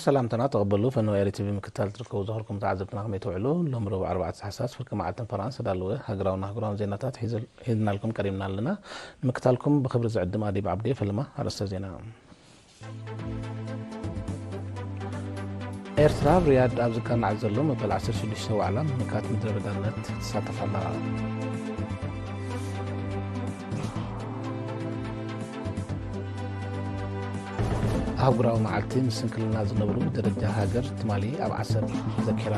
ሰላምታና ተቐበሉ። ፈነወ ኤሪ ቲቪ ምክታል ትርከቡ ዝኸርኩም ተዓዘብትና ከመይ ትውዕሉ? ሎም ረቡዕ ኣርባዕተ ታሕሳስ ፍርቂ መዓልትን ፈራን ዝተዳለወ ሃገራውን ኣህጉራውን ዜናታት ሒዘል-፣ ሒዝናልኩም ቀሪብና ኣለና። ንምክታልኩም ብኽብሪ ዝዕድም ኣዲብ ዓብዲ። ፈለማ ኣርእስተ ዜና። ኤርትራ ኣብ ሪያድ ኣብ ዝካናዕ ዘሎ መበል ዓሰርተ ሽዱሽተ ዋዕላ ምምካት ምድረ በዳነት ትሳተፍ ኣላ። ኣህጉራዊ መዓልቲ ምስ ስንክልና ዝነብሩ ብደረጃ ሃገር ትማሊ ኣብ ዓሰብ ተዘኪራ።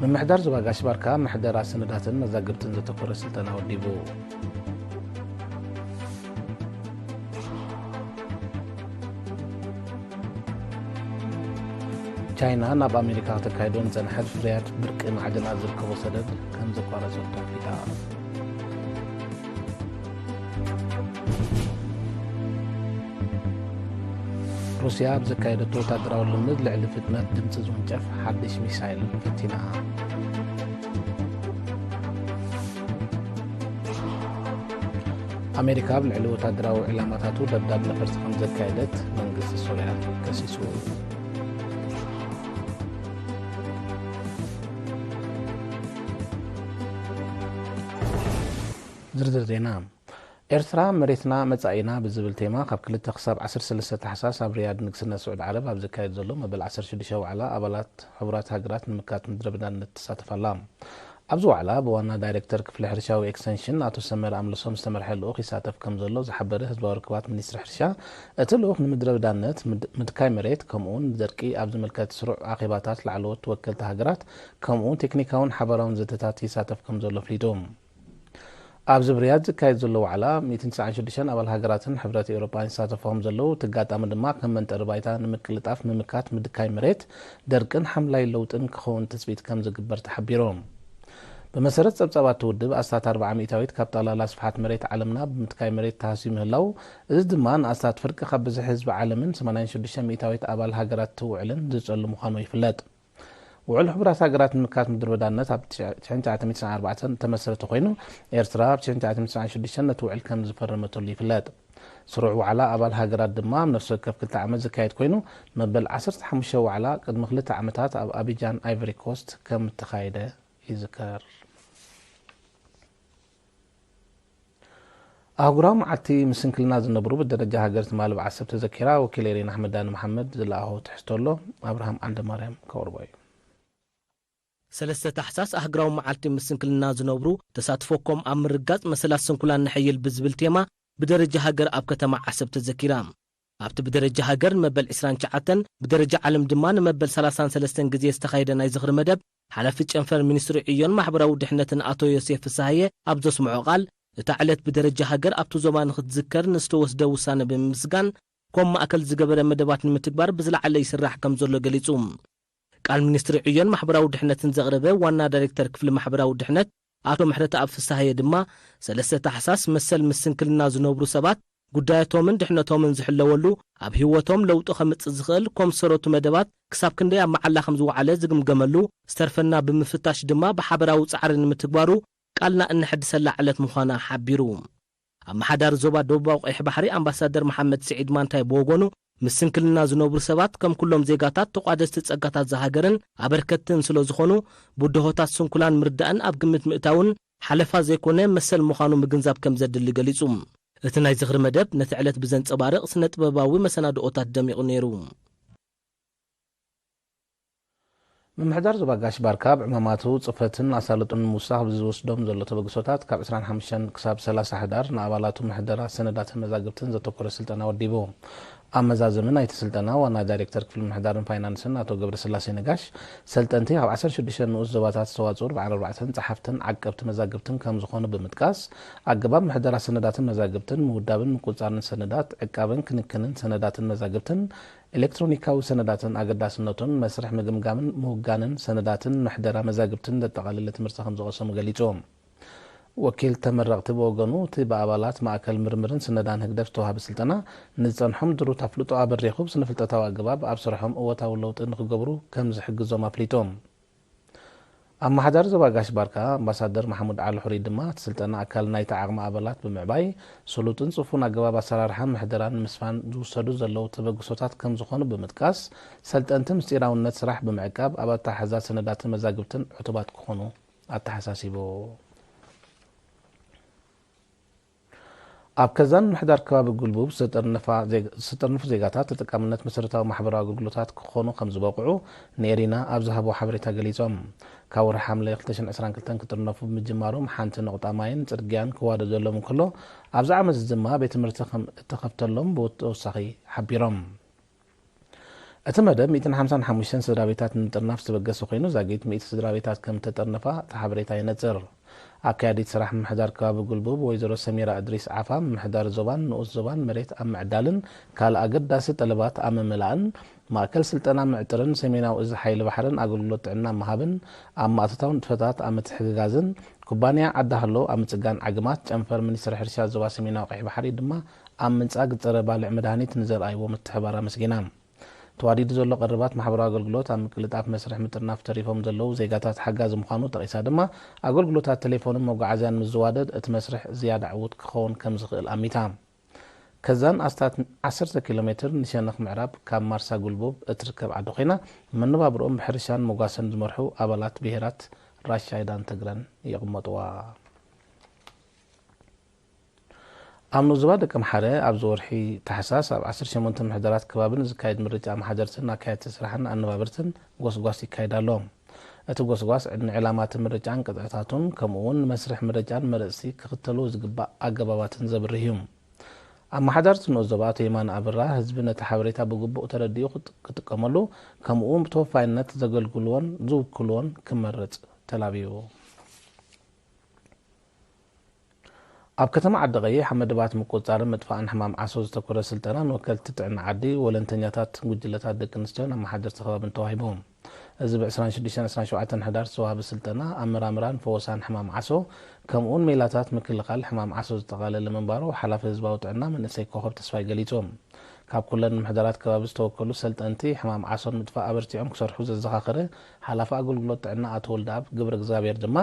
ምምሕዳር ዞባ ጋሽ ባርካ ምሕደራ ሰነዳትን መዛግብትን ዘተኮረ ስልጠና ወዲቡ። ቻይና ናብ ኣሜሪካ ከተካይዶ ንጸንሐት ፍርያት ብርቂ ማዕድናት ዝርከቦ ሰደድ ከም ዘቋረጸቶ ኣፍሊጣ። ሩስያ ኣብ ዘካየደቶ ወታደራዊ ልምምድ ልዕሊ ፍጥነት ድምጺ ዝውንጨፍ ሓድሽ ሚሳይል ፈቲና። ኣሜሪካ ኣብ ልዕሊ ወታደራዊ ዕላማታቱ ደብዳብ ነፈርቲ ከም ዘካየደት መንግስቲ ሶርያ ከሲሱ። ዝርዝር ዜና። ኤርትራ መሬትና መጻኢና ብዝብል ቴማ ካብ ክልተ ክሳብ ዓሰርተ ሰለስተ ታሕሳስ ኣብ ሪያድ ንግስነት ስዑድ ዓረብ ኣብ ዝካየድ ዘሎ መበል ዓሰርተ ሽዱሽተ ዋዕላ ኣባላት ሕቡራት ሃገራት ንምካት ምድረ በዳነት ትሳተፍ ኣላ። ኣብዚ ዋዕላ ብዋና ዳይሬክተር ክፍሊ ሕርሻዊ ኤክስተንሽን ኣቶ ሰመረ ኣምለሶም ዝተመርሐ ልኡኽ ይሳተፍ ከም ዘሎ ዝሓበረ ህዝባዊ ርክባት ሚኒስትሪ ሕርሻ፣ እቲ ልኡኽ ንምድረ በዳነት፣ ምድ-፣ ምድካይ መሬት ከምኡውን ንደርቂ ኣብ ዝምልከት ስሩዕ ኣኼባታት ላዕለዎት ተወከልቲ ሃገራት ከምኡውን ቴክኒካውን ሓባራውን ዘተታት ይሳተፍ ከም ዘሎ ኣፍሊጡ። ኣብዚ ብሪያድ ዝካየድ ዘሎ ዋዕላ ሚእትን ትስዓን ሽዱሽተን ኣባል ሃገራትን ሕብረት ኤውሮጳን ይሳተፉ ከም ዘለዉ፣ እቲ ኣጋጣሚ ድማ ከም መንጠሪ ባይታ ንምቅልጣፍ ምምካት ምድካይ መሬት፣ ደርቅን ሓምላይ ለውጥን ክኸውን ትጽቢት ከም ዝግበር ተሓቢሩ። ብመሰረት ጸብጻባት እቲ ውድብ፣ ኣስታት ኣርብዓ ሚእታዊት ካብ ጠቕላላ ስፍሓት መሬት ዓለምና ብምትካይ መሬት ተሃስዩ ምህላው፣ እዚ ድማ ንኣስታት ፍርቂ ካብ ብዝሒ ህዝቢ ዓለምን ሰማንያን ሽዱሽተ ሚእታዊት ኣባል ሃገራት እቲ ውዕልን ዝጸሉ ምዃኑ ይፍለጥ። ውዕል ሕቡራት ሃገራት ንምክልኻል ምድረ በዳነት ኣብ ትሽዓተ ሚእቲ ሰብዓን ኣርባዕተን እተመስረተ ኮይኑ፣ ኤርትራ ኣብ ትሽዓተ ሚእቲ ሰብዓን ሽዱሽተን ነቲ ውዕል ከም ዝፈረመትሉ ይፍለጥ። ስሩዕ ዋዕላ ኣባል ሃገራት ድማ ኣብ ነፍሲ ወከፍ ክልተ ዓመት ዝካየድ ኮይኑ፣ መበል ዓሰርተ ሓሙሽተ ዋዕላ ቅድሚ ክልተ ዓመታት ኣብ ኣቢጃን ኣይቨሪ ኮስት ከም እተኻየደ ይዝከር። ኣህጉራዊ መዓልቲ ምስንክልና ዝነብሩ ብደረጃ ሃገር ትማሊ ብዓሰብ ተዘኪራ። ወኪል ኤሬና ኣሕመድ ዳኒ መሓመድ ዝለኣኾ ትሕዝቶ ኣሎ፣ ኣብርሃም ዓንደማርያም ከቕርቦ እዩ። ሰለስተ ታሕሳስ ኣህጉራዊ መዓልቲ ምስንክልና ዝነብሩ፣ ተሳትፎኮም ኣብ ምርጋጽ መሰላት ስንኩላን ነሐይል ብዝብል ቴማ ብደረጃ ሃገር ኣብ ከተማ ዓሰብ ተዘኪራ። ኣብቲ ብደረጃ ሃገር ንመበል ዕስራን ትሽዓተን፣ ብደረጃ ዓለም ድማ ንመበል ሰላሳን ሰለስተን ግዜ ዝተኻየደ ናይ ዝኽሪ መደብ፣ ሓላፊ ጨንፈር ሚኒስትሪ ዕዮን ማሕበራዊ ድሕነትን ኣቶ ዮሴፍ ፍስሃየ ኣብ ዘስምዖ ቃል፣ እታ ዕለት ብደረጃ ሃገር ኣብቲ ዞባ ንኽትዝከር ንዝተወስደ ውሳነ ብምምስጋን፣ ኮም ማእከል ዝገበረ መደባት ንምትግባር ብዝለዓለ ይስራሕ ከም ዘሎ ገሊጹ። ቃል ሚኒስትሪ ዕዮን ማሕበራዊ ድሕነትን ዘቕረበ ዋና ዳይሬክተር ክፍሊ ማሕበራዊ ድሕነት ኣቶ ምሕረተኣብ ፍስሃየ ድማ፣ ሰለስተ ታሕሳስ መሰል ምስንክልና ዝነብሩ ሰባት ጉዳያቶምን ድሕነቶምን ዝሕለወሉ፣ ኣብ ህይወቶም ለውጢ ከምጽእ ዝኽእል ኮም ሰረቱ መደባት ክሳብ ክንደይ ኣብ መዓላ ከም ዝወዓለ ዝግምገመሉ፣ ዝተርፈና ብምፍታሽ ድማ ብሓበራዊ ጻዕሪ ንምትግባሩ ቃልና እነሐድሰላ ዕለት ምዃና ሓቢሩ። ኣመሓዳሪ ዞባ ደቡባዊ ቀይሕ ባሕሪ ኣምባሳደር መሓመድ ስዒድ ማንታይ ብወገኑ፣ ምስንክልና ዝነብሩ ሰባት ከም ኩሎም ዜጋታት ተቋደስቲ ጸጋታት ዝሃገርን ኣበርከትትን ስለ ዝኾኑ፣ ብድሆታት ስንኩላን ምርዳእን ኣብ ግምት ምእታውን ሓለፋ ዘይኮነ መሰል ምዃኑ ምግንዛብ ከም ዘድሊ ገሊጹ። እቲ ናይ ዝኽሪ መደብ ነቲ ዕለት ብዘንጸባርቕ ስነ ጥበባዊ መሰናድኦታት ደሚቑ ነይሩ። ምምሕዳር ዞባ ጋሽ ባርካ ኣብ ዕማማቱ ጽፈትን ኣሳልጦን ንምውሳኽ ብዝወስዶም ዘሎ ተበግሶታት ካብ ዕስራን ሓሙሽተን ክሳብ ሰላሳ ሕዳር ንኣባላቱ ምሕደራ ሰነዳትን መዛግብትን ዘተኮረ ስልጠና ወዲቡ። ኣብ መዛዘሚ ናይቲ ስልጠና ዋና ዳይሬክተር ክፍሊ ምምሕዳርን ፋይናንስን ኣቶ ገብረስላሴ ነጋሽ፣ ሰልጠንቲ ካብ ዓሰርተ ሽዱሽተ ንኡስ ዞባታት ዝተዋጽኡ ኣርባዓን ኣርባዕተን ጸሓፍትን ዓቀብቲ መዛግብትን ከም ዝኾኑ ብምጥቃስ፣ ኣገባብ ምሕደራ ሰነዳትን መዛግብትን፣ ምውዳብን ምቁጽጻርን ሰነዳት፣ ዕቃብን ክንክንን ሰነዳትን መዛግብትን፣ ኤሌክትሮኒካዊ ሰነዳትን ኣገዳስነቱን፣ መስርሕ ምግምጋምን ምውጋንን ሰነዳትን ምሕደራ መዛግብትን ዘጠቓለለ ትምህርቲ ከም ዝቐሰሙ ገሊጹ። ወኪል ተመረቕቲ ብወገኑ፣ እቲ ብኣባላት ማእከል ምርምርን ስነዳን ህግደፍ ዝተዋህበ ስልጠና፣ ንዝጸንሖም ድሩት ኣፍልጦ ኣበሪኹ ብስነ-ፍልጠታዊ ኣገባብ ኣብ ስርሖም እወታዊ ለውጢ ንኽገብሩ ከም ዝሕግዞም ኣፍሊጡ። ኣመሓዳሪ ዞባ ጋሽ ባርካ ኣምባሳደር ማሕሙድ ዓሊ ሑሪ ድማ፣ እቲ ስልጠና ኣካል ናይቲ ዓቕሚ ኣባላት ብምዕባይ፣ ስሉጥን ጽፉን ኣገባብ ኣሰራርሓን ምሕደራን ንምስፋን ዝውሰዱ ዘለዉ ተበግሶታት ከም ዝኾኑ ብምጥቃስ፣ ሰልጠንቲ ምስጢራውነት ስራሕ ብምዕቃብ ኣብ ኣተሓሕዛ ሰነዳትን መዛግብትን ዕቱባት ክኾኑ ኣተሓሳሲቡ። ኣብ ከዛን ምሕዳር ከባቢ ጉልቡብ ዝተጠርነፋ ዜግ-፣ ዝተጠርነፉ ዜጋታት ተጠቃምነት መሰረታዊ ማሕበራዊ ኣገልግሎታት ክኾኑ ከም ዝበቕዑ ንኤሪና ኣብ ዝሃብዎ ሓበሬታ ገሊጾም። ካብ ወርሒ ሓምለ ክልተ ሽሕን ዕስራን ክልተን ክጥርነፉ ብምጅማሮም ሓንቲ ነቑጣ ማይን ጽርግያን ክዋደደሎም እንከሎ፣ ኣብዚ ዓመት እዚ ድማ ቤት ትምህርቲ ከም እተኸፍተሎም ብተወሳኺ ሓቢሮም። እቲ መደብ ሚእትን ሓምሳን ሓሙሽተን ስድራ ቤታት ንምጥርናፍ ዝተበገሰ ኮይኑ፣ ዛጊት ሚእቲ ስድራ ቤታት ከም እተጠርነፋ እቲ ሓበሬታ የነጽር። ኣካያዲት ስራሕ ምምሕዳር ከባቢ ጉልቡብ ወይዘሮ ሰሚራ እድሪስ ዓፋ፣ ምምሕዳር ዞባን ንኡስ ዞባን መሬት ኣብ ምዕዳልን ካልእ ኣገዳሲ ጠለባት ኣብ ምምላእን፣ ማእከል ስልጠና ምዕጥርን ሰሜናዊ እዚ ሓይሊ ባሕርን ኣገልግሎት ጥዕና ምሃብን ኣብ ማእቶታዊ ንጥፈታት ኣብ ምትሕግጋዝን፣ ኩባንያ ዓዲ ሃሎ ኣብ ምጽጋን ዓግማት፣ ጨንፈር ሚኒስትሪ ሕርሻ ዞባ ሰሜናዊ ቀይሕ ባሕሪ ድማ ኣብ ምንጻግ ጸረ ባልዕ መድሃኒት ንዘርኣይዎ ምትሕብባር ኣመስጊና። ተዋዲዱ ዘሎ ቀረባት ማሕበራዊ ኣገልግሎት ኣብ ምቅልጣፍ መስርሕ ምጥርናፍ ተሪፎም ዘለዉ ዜጋታት ሓጋዚ ምዃኑ ጠቒሳ ድማ፣ ኣገልግሎታት ቴሌፎንን መጓዓዝያን ምስ ዝዋደድ እቲ መስርሕ ዝያዳ ዕዉት ክኸውን ከም ዝኽእል ኣሚታ። ከዛን ኣስታት ዓሰርተ ኪሎ ሜትር ንሸነኽ ምዕራብ ካብ ማርሳ ጉልቡብ እትርከብ ዓዲ ኮይና፣ መነባብሮኦም ብሕርሻን መጓሰን ዝመርሑ ኣባላት ብሄራት ራሻይዳን ትግረን ይቕመጥዋ። ኣብ ንኡስ ዞባ ደቀምሓረ ኣብዚ ወርሒ ታሕሳስ ኣብ ዓሰርተ ሸሞንተ ምሕደራት ከባቢ ንዝካየድ ምርጫ ኣመሓደርትን ኣካየድቲ ስራሕን ኣነባበርትን ጎስጓስ ይካየድ ኣሎ። እቲ ጎስጓስ ንዕላማ እቲ ምርጫን ቅጥዕታቱን፣ ከምኡ እውን ንመስርሕ ምርጫን መረፅቲ ክኽተልዎ ዝግባእ ኣገባባትን ዘብርህ እዩ። ኣመሓዳሪ እቲ ንኡስ ዞባ ኣቶ የማነ ኣበራ፣ ህዝቢ ነቲ ሓበሬታ ብግቡእ ተረዲኡ ክጥ-፣ ክጥቀመሉ፣ ከምኡ እውን ብተወፋይነት ዘገልግልዎን ዝውክልዎን ክመርጽ ተላብዩ። ኣብ ከተማ ዓዲ ቀይሕ ኣብ መደባት ምቁጽጻርን ምጥፋእን ሕማም ዓሶ ዘተኮረ ስልጠና ንወከልቲ ጥዕና ዓዲ፣ ወለንተኛታት፣ ጉጅለታት ደቂ ኣንስትዮን ኣመሓደርቲ ከባብን ተዋሂቡ። እዚ ብ ዕስራን ሽዱሽተን ዕስራን ሸውዓተን ሕዳር ዝተዋህበ ስልጠና፣ ኣመራምራን ፈወሳን ሕማም ዓሶ፣ ከምኡውን ሜላታት ምክልኻል ሕማም ዓሶ ዘጠቓለለ ምንባሩ ሓላፊ ህዝባዊ ጥዕና መንእሰይ ኮኸብ ተስፋይ ገሊጹ። ካብ ኩለን ምምሕዳራት ከባቢ ዝተወከሉ ሰልጠንቲ፣ ሕማም ዓሶ ንምጥፋእ ኣበርቲዖም ክሰርሑ ዘዘኻኸረ ሓላፊ ኣገልግሎት ጥዕና ኣቶ ወልደኣብ ገብረ እግዚኣብሔር ድማ፣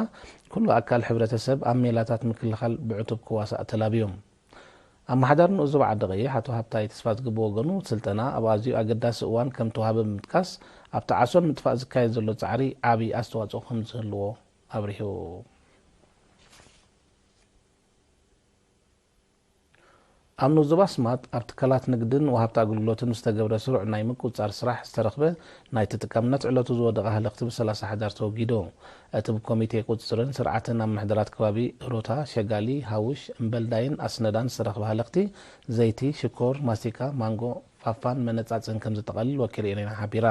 ኩሉ ኣካል ሕብረተሰብ ኣብ ሜላታት ምክልኻል ብዕቱብ ክዋሳእ ተላብዩ። ኣመሓዳሪ ንኡስ ዞባ ዓዲ ቀይሕ ኣቶ ሃብታይ ተስፋዝግብ ብወገኑ፣ ስልጠና ኣብ ኣዝዩ ኣገዳሲ እዋን ከም ተዋህበ ብምጥቃስ፣ ኣብቲ ዓሶ ንምጥፋእ ዝካየድ ዘሎ ጻዕሪ ዓቢ ኣስተዋጽኦ ከም ዝህልዎ ኣብሪሁ። ኣብ ንኡስ ዞባ ኣስማጥ ኣብ ትካላት ንግድን ወሃብቲ ኣገልግሎትን ዝተገብረ ስሩዕ ናይ ምቁጽጻር ስራሕ ዝተረኽበ ናይ ተጠቃምነት ዕለቱ ዝወደቐ ሃለኽቲ ብ ሰላሳ ሕዳር ተወጊዱ። እቲ ብኮሚቴ ቁጽጽርን ስርዓትን ኣብ ምሕደራት ከባቢ ሮታ፣ ሸጋሊ፣ ሃውሽ፣ እምበልዳይን ኣስነዳን ዝተረኽበ ሃለኽቲ ዘይቲ፣ ሽኮር፣ ማስቲካ፣ ማንጎ፣ ፋፋን መነጻጽን ከም ዝጠቓልል ወኪል ኤሬና ሓቢራ።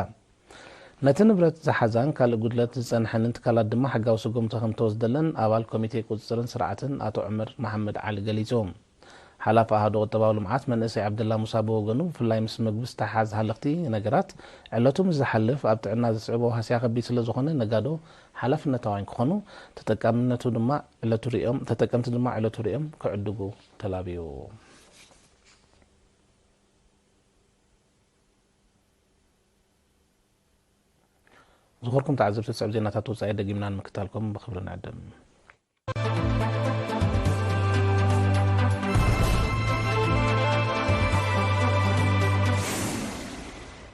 ነቲ ንብረት ዝሓዛን ካልእ ጉድለት ዝጸንሐንን ትካላት ድማ ሕጋዊ ስጉምቲ ከም ተወስደለን ኣባል ኮሚቴ ቁጽጽርን ስርዓትን ኣቶ ዑመር መሓመድ ዓሊ ገሊጹ። ሓላፊ ኣሃዱ ቁጠባዊ ልምዓት መንእሰይ ዓብደላ ሙሳ ብወገኑ፣ ብፍላይ ምስ ምግቢ ዝተሓሓዝ ሃለኽቲ ነገራት ዕለቱ ምስ ዝሓልፍ ኣብ ጥዕና ዘስዕቦ ሃስያ ከቢድ ስለ ዝኾነ፣ ነጋዶ ሓላፍነታውያን ክኾኑ፣ ተጠቃምነቱ ድማ ዕለቱ ሪኦም፣ ተጠቀምቲ ድማ ዕለቱ ሪኦም ክዕድጉ ተላብዩ። ዝኸበርኩም ተዓዘብቲ፣ ዝስዕብ ዜናታት ወጻኢ ደጊምና ንምክታልኩም ብኽብሪ ንዕድም።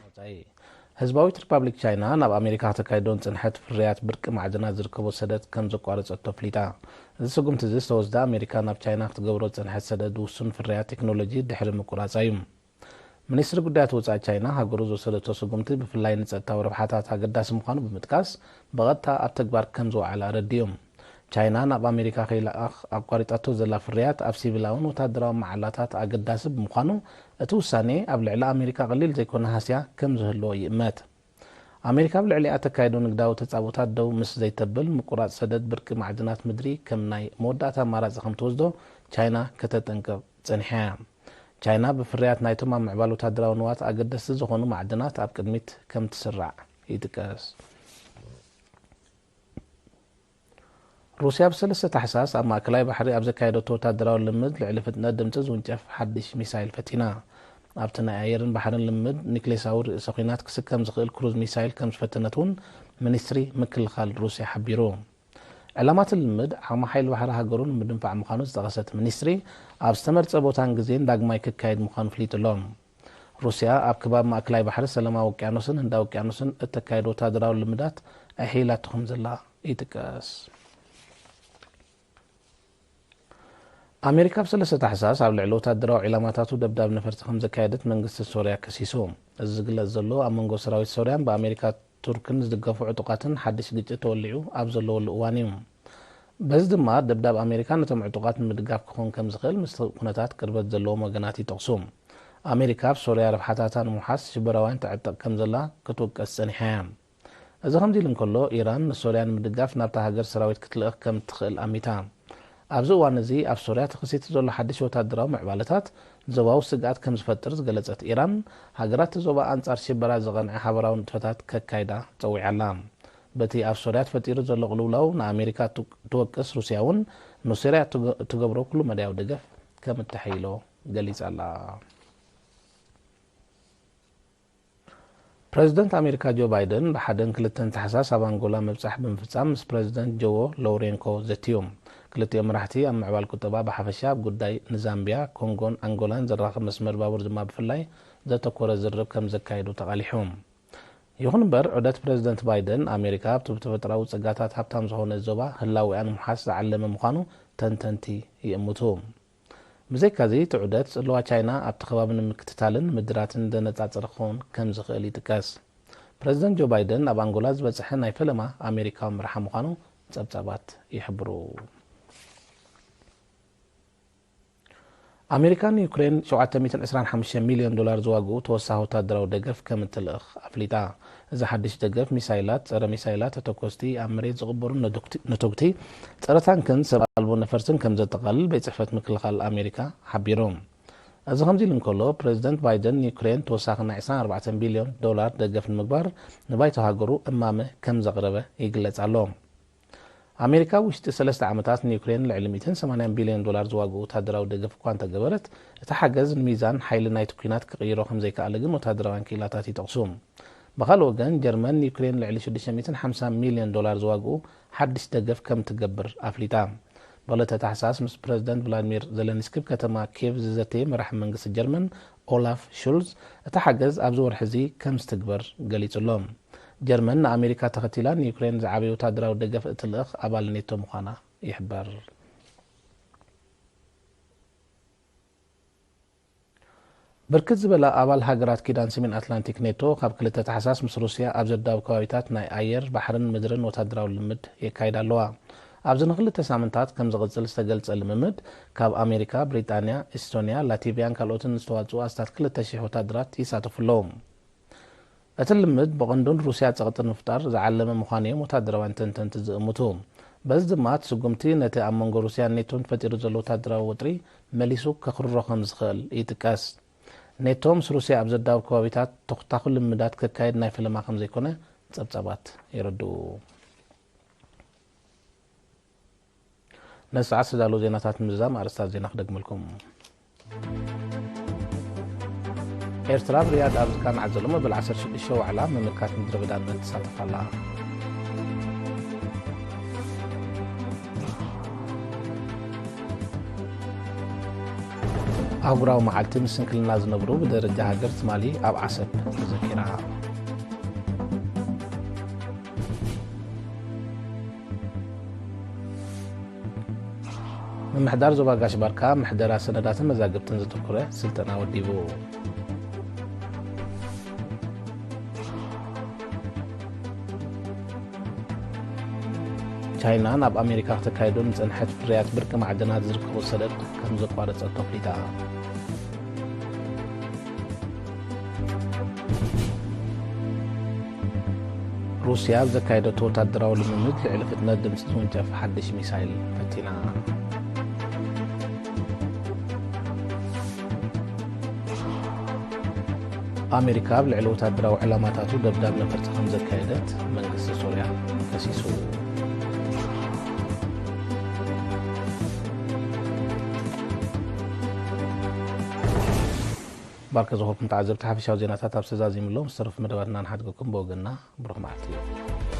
ወጻኢ። ህዝባዊት ሪፓብሊክ ቻይና ናብ ኣሜሪካ ከተካይዶ ዝጸንሐት ፍርያት ብርቂ ማዕድናት ዝርከቦ ሰደድ ከም ዘቋረጸቶ ኣፍሊጣ። እዚ ስጉምቲ እዚ ዝተወስደ ኣሜሪካ ናብ ቻይና ክትገብሮ ዝጸንሐት ሰደድ ውሱን ፍርያት ቴክኖሎጂ ድሕሪ ምቁራጻ እዩ። ሚኒስትሪ ጉዳያት ወጻኢ ቻይና፣ ሃገሩ ዝወሰደቶ ስጉምቲ ብፍላይ ንጸጥታዊ ረብሓታት ኣገዳሲ ምዃኑ ብምጥቃስ፣ ብቐጥታ ኣብ ተግባር ከም ዝወዓለ ኣረዲኡ። ቻይና ናብ ኣሜሪካ ከይልኣኽ ኣቋሪጻቶ ዘላ ፍርያት ኣብ ሲቪላውን ወታደራውን መዓላታት ኣገዳሲ ብምዃኑ፣ እቲ ውሳኔ ኣብ ልዕሊ ኣሜሪካ ቀሊል ዘይኮነ ሃስያ ከም ዝህልዎ ይእመት። ኣሜሪካ ኣብ ልዕሊኣ እተካይዶ ንግዳዊ ተጻብኦታት ደው ምስ ዘይተብል፣ ምቁራጽ ሰደድ ብርቂ ማዕድናት ምድሪ ከም ናይ መወዳእታ ኣማራጺ ከም ትወስዶ ቻይና ከተጠንቅቕ ጸኒሓ እያ። ቻይና ብፍርያት ናይቶም ኣብ ምዕባል ወታደራዊ ንዋት ኣገደስቲ ዝኾኑ ማዕድናት ኣብ ቅድሚት ከም ትስራዕ ይጥቀስ። ሩስያ ብ ሰለስተ ታሕሳስ ኣብ ማእከላይ ባሕሪ ኣብ ዘካየደቶ ወታደራዊ ልምምድ ልዕሊ ፍጥነት ድምጺ ዝውንጨፍ ሓድሽ ሚሳይል ፈቲና። ኣብቲ ናይ ኣየርን ባሕርን ልምምድ ኒክሌሳዊ ርእሰ ኲናት ክስከም ዝኽእል ክሩዝ ሚሳይል ከም ዝፈተነት እውን ሚኒስትሪ ምክልኻል ሩስያ ሓቢሩ። ዕላማ እቲ ልምምድ ዓቕሚ ሓይሊ ባሕሪ ሃገሩ ንምድንፋዕ ምዃኑ ዝጠቐሰ እቲ ሚኒስትሪ፣ ኣብ ዝተመርጸ ቦታን ግዜን ዳግማይ ክካየድ ምዃኑ ኣፍሊጡ ኣሎ። ሩስያ ኣብ ከባቢ ማእከላይ ባሕሪ፣ ሰላማዊ ውቅያኖስን ህንዳዊ ውቅያኖስን እተካይዶ ወታደራዊ ልምዳት ኣሕይላቶ ከም ዘላ ይጥቀስ። ኣሜሪካ ኣብ ሰለስተ ታሕሳስ ኣብ ልዕሊ ወታደራዊ ዒላማታቱ ደብዳብ ነፈርቲ ከም ዘካየደት መንግስቲ ሶርያ ከሲሱ። እዚ ዝግለጽ ዘሎ ኣብ መንጎ ሰራዊት ሶርያን ብኣሜሪካ ቱርክን ዝድገፉ ዕጡቓትን ሓድሽ ግጭት ተወሊዑ ኣብ ዘለወሉ እዋን እዩ። በዚ ድማ ደብዳብ ኣሜሪካ ነቶም ዕጡቓት ንምድጋፍ ክኾን ከም ዝኽእል ምስቲ ኩነታት ቅርበት ዘለዎም ወገናት ይጠቕሱ። ኣሜሪካ ኣብ ሶርያ ረብሓታታ ንምውሓስ ሽበራውያን ትዕጠቕ ከም ዘላ ክትውቀስ ጸኒሓ እያ። እዚ ከምዚ ኢሉ እንከሎ፣ ኢራን ንሶርያ ንምድጋፍ ናብታ ሃገር ሰራዊት ክትልእኽ ከም እትኽእል ኣሚታ። ኣብዚ እዋን እዚ ኣብ ሶርያ ተኸሲቱ ዘሎ ሓድሽ ወታደራዊ ምዕባለታት ዞባዊ ስግኣት ከም ዝፈጥር ዝገለጸት ኢራን፣ ሃገራት እቲ ዞባ ኣንጻር ሽበራ ዝቐንዐ ሓበራዊ ንጥፈታት ከካይዳ ጸዊዓ ኣላ። በቲ ኣብ ሶርያ ተፈጢሩ ዘሎ ቅልውላው ንኣሜሪካ እት-፣ እትወቅስ ሩስያ እውን ንሶርያ እትገ-፣ እትገብሮ ኩሉ መዳያዊ ደገፍ ከም እተሐይሎ ገሊጻ ኣላ። ፕረዚደንት ኣሜሪካ ጆ ባይደን ብሓደን ክልተን ታሕሳስ ኣብ ኣንጎላ ምብጻሕ ብምፍጻም ምስ ፕረዚደንት ጆዎ ሎውሬንኮ ዘትዩ። ክልቲኦም መራሕቲ ኣብ ምዕባል ቁጠባ ብሓፈሻ፣ ኣብ ጉዳይ ንዛምቢያ፣ ኮንጎን ኣንጎላን ዘራኽብ መስመር ባቡር ድማ ብፍላይ ዘተኮረ ዝርርብ ከም ዘካየዱ ተቓሊሑ። ይኹን እምበር፣ ዑደት ፕረዚደንት ባይደን ኣሜሪካ ኣብቲ ብተፈጥሮኣዊ ጸጋታት ሃብታም ዝኾነ ዞባ ህላዊኣ ንምውሓስ ዝዓለመ ምዃኑ ተንተንቲ ይእምቱ። ብዘይካዚ፣ እቲ ዑደት ጽልዋ ቻይና ኣብቲ ከባቢ ንምክትታልን ምድራትን ዘነጻጽር ክኸውን ከም ዝኽእል ይጥቀስ። ፕረዚደንት ጆ ባይደን ኣብ ኣንጎላ ዝበጽሐ ናይ ፈለማ ኣሜሪካዊ መራሒ ምዃኑ ጸብጻባት ይሕብሩ። ኣሜሪካ ንዩክሬን ሸውዓተ ሚእትን ዕስራን ሓሙሽተ ሚልዮን ዶላር ዝዋግኡ ተወሳኺ ወታደራዊ ደገፍ ከም እትልእኽ ኣፍሊጣ። እዚ ሓድሽ ደገፍ ሚሳይላት፣ ጸረ ሚሳይላት ተተኮስቲ፣ ኣብ መሬት ዝቕበሩ ነቶግቲ፣ ነቶግቲ፣ ጸረ ታንክን ሰብ ኣልቦ ነፈርትን ከም ዘጠቓልል ቤት ጽሕፈት ምክልኻል ኣሜሪካ ሓቢሩ። እዚ ከምዚ ኢሉ እንከሎ፣ ፕረዚደንት ባይደን ንዩክሬን ተወሳኺ ናይ ዕስራን ኣርባዕተን ቢልዮን ዶላር ደገፍ ንምግባር ንባይቶ ሃገሩ እማመ ከም ዘቕረበ ይግለጽ ኣሎ። ኣሜሪካ ኣብ ውሽጢ ሰለስተ ዓመታት ንዩክሬን ልዕሊ ሚእትን ሰማንያን ቢልዮን ዶላር ዝዋግኡ ወታደራዊ ደገፍ እኳ እንተገበረት፣ እቲ ሓገዝ ንሚዛን ሓይሊ ናይቲ ኲናት ክቕይሮ ከም ዘይከኣለ ግን ወታደራውያን ክኢላታት ይጠቕሱ። ብኻልእ ወገን፣ ጀርመን ንዩክሬን ልዕሊ ሽዱሽተ ሚእትን ሓምሳን ሚልዮን ዶላር ዝዋግኡ ሓድሽ ደገፍ ከም ትገብር ኣፍሊጣ። ብክልተ ታሕሳስ ምስ ፕረዚደንት ቭላድሚር ዘለንስኪ ኣብ ከተማ ኪየቭ ዝዘተየ መራሒ መንግስቲ ጀርመን ኦላፍ ሹልዝ፣ እቲ ሓገዝ ኣብዚ ወርሒ እዚ ከም ዝትግበር ገሊጹ ኣሎ። ጀርመን ንኣሜሪካ ተኸቲላ ንዩክሬን ዝዓበየ ወታደራዊ ደገፍ እትልእኽ ኣባል ኔቶ ምዃና ይሕበር። ብርክት ዝበላ ኣባል ሃገራት ኪዳን ሰሜን ኣትላንቲክ ኔቶ ካብ ክልተ ታሕሳስ ምስ ሩስያ ኣብ ዘዳውብ ከባቢታት ናይ ኣየር፣ ባሕርን ምድርን ወታደራዊ ልምምድ የካይዳ ኣለዋ። ኣብዚ ንክልተ ሳምንታት ከም ዝቕጽል ዝተገልጸ ልምምድ፣ ካብ ኣሜሪካ፣ ብሪጣንያ፣ ኤስቶንያ፣ ላቲቪያን ካልኦትን ዝተዋጽኡ ኣስታት ክልተ ሽሕ ወታደራት ይሳተፉ ኣለዉ። እቲ ልምምድ ብቐንዱ ንሩስያ ጸቕጢ ንምፍጣር ዝዓለመ ምዃኑ እዮም ወታደራውያን ተንተንቲ ዝእምቱ። በዚ ድማ፣ እቲ ስጉምቲ ነቲ ኣብ መንጎ ሩስያን ኔቶን ተፈጢሩ ዘሎ ወታደራዊ ወጥሪ መሊሱ ከኽርሮ ከም ዝኽእል ይጥቀስ። ኔቶ ምስ ሩስያ ኣብ ዘዳውብ ከባቢታት ተኹታኹ ልምዳት ከካይድ ናይ ፈለማ ከም ዘይኮነ ጸብጻባት የረድኡ። ነዚ ሰዓት ዝተዳለዉ ዜናታት ንምዝዛም ኣርእስታት ዜና ክደግመልኩም። ኤርትራ ኣብ ሪያድ ኣብ ዝካናዕ ዘሎ መበል ዓሰርተ ሽዱሽተ ዋዕላ ምምልካት ምድረ በዳ ንበን ትሳተፍ ኣላ። ኣህጉራዊ መዓልቲ ምስ ስንክልና ዝነብሩ ብደረጃ ሃገር ትማሊ ኣብ ዓሰብ ተዘኪራ። ምምሕዳር ዞባ ጋሽ ባርካ ምሕደራ ሰነዳትን መዛግብትን ዘተኮረ ስልጠና ወዲቡ። ቻይና ናብ ኣሜሪካ ክተካይዶ ንጸንሐት ፍርያት ብርቂ ማዕድናት ዝርከቦ ሰደድ ከም ዘቋረጸቶ ኣፍሊጣ። ሩስያ ኣብ ዘካየደቶ ወታደራዊ ልምምድ ልዕሊ ፍጥነት ድምጺ ዝውንጨፍ ሓድሽ ሚሳይል ፈቲና። ኣሜሪካ ኣብ ልዕሊ ወታደራዊ ዕላማታቱ ደብዳብ ነፈርቲ ከም ዘካየደት መንግስቲ ሶርያ ከሲሱ። ባርከ ዝኾርኩም ተዓዘብቲ ሓፈሻዊ ዜናታት ኣብ ዝተዛዚሙሎም ዝተረፉ መደባትና ንሓድገኩም ብወገንና ብሩኽ መዓልቲ።